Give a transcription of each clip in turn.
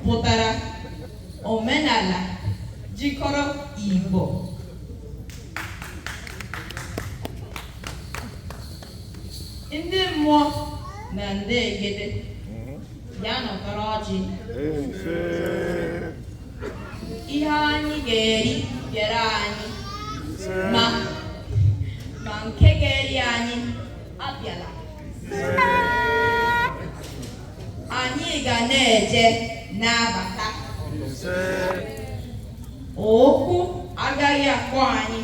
Pụtara omenala jikọrọ Igbo. Ndị mmụọ na ndị egede ya nọtara ọjị. Ihe anyị ga-eri bịara anyị, ma nke ga-eri anyị abịala. Anyị ga na-eje na-abata. Okwu agaghị akpọ anyị,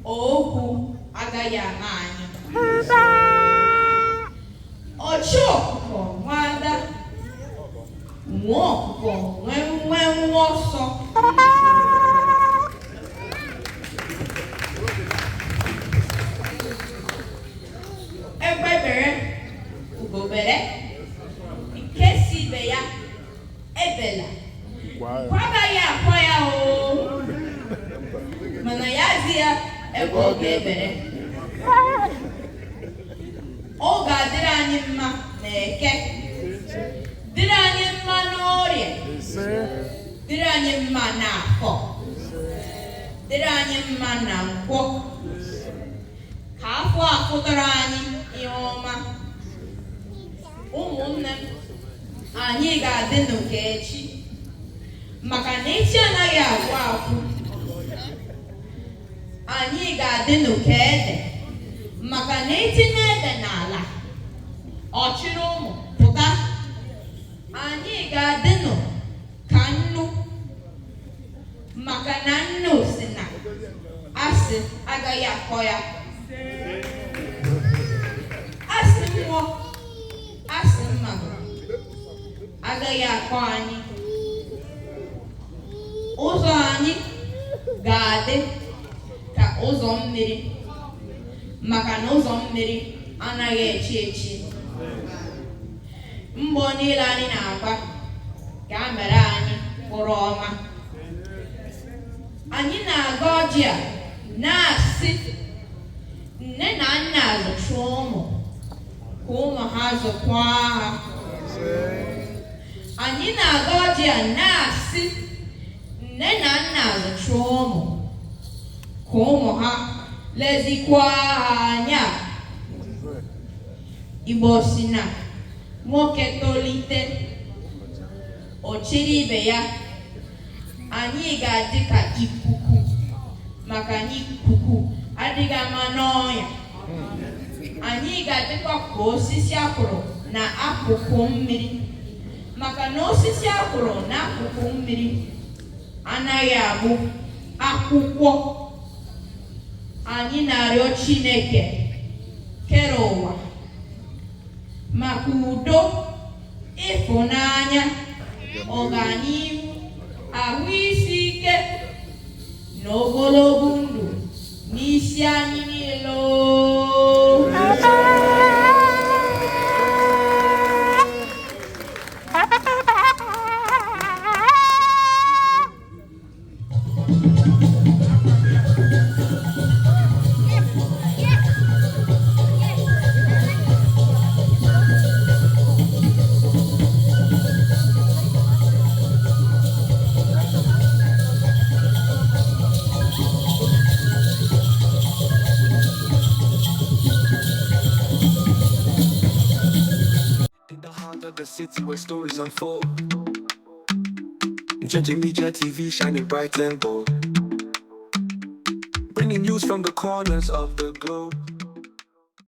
okwu agaghị ama anyị. Ọchụ ọkụkọ nwe ada, nwe ọkụkọ nwe nwe nwe ọsọ. Egbe bere, ugo bere, nke si ibe ya ebela. Nku agaghị akwa ya oo, mana ya zi ya ebe ọ ga-ebere. Ọ ga-adịrị anyị mma na Eke, dịrị anyị mma n'Orie, dịrị anyị mma n'Afọ, dịrị anyị mma na Nkwọ. Ka afọ a pụtara anyị ihe ọma. Ụmụnne m, anyị ga-adị ka echi, maka na echi anaghị agwụ agwụ. Anyị ga-adị ka ede, maka na etinye ede n'ala, ọ chịrị ụmụ pụta. Anyị ga-adịnụ ka nnu, maka na nnu si na asị agaghị akọ ya. Asị mmụọ, asị mmadụ agaghị akọ anyị. Ụzọ anyị ga-adị ka ụzọ mmiri, maka na ụzọ mmiri anaghị echi echi. Mbọ niile anyị na-agba ga-amịrị anyị mkpụrụ ọma. Anyị na-agọ ọjị a na-asị nne na nna zụcha ụmụ ka ụmụ ha zụkwa ha. Anyị na-agọ ọjị a na-asị nne na nna zụcha ụmụ ka ụmụ ha lezikwa ha anya. Igbo si na nwoke tolite, o chiri ibe ya. Anyị ga-adị ka ikuku, maka na ikuku adịghị ama n'ọnya. Anyị ga-adịkwa ka osisi akwụrụ na akụkụ mmiri, maka na osisi akwụrụ na akụkụ mmiri anaghị agbụ akwụkwọ. Anyị na-arịọ Chineke kere ụwa maka udo, ịfụnanya, ọganihu, ahụ isi ike na ogologo ndụ n'isi anyị niile. Oo. In the heart of the city where stories unfold. Njenje Media TV shining bright and bold. Bringing news from the corners of the globe.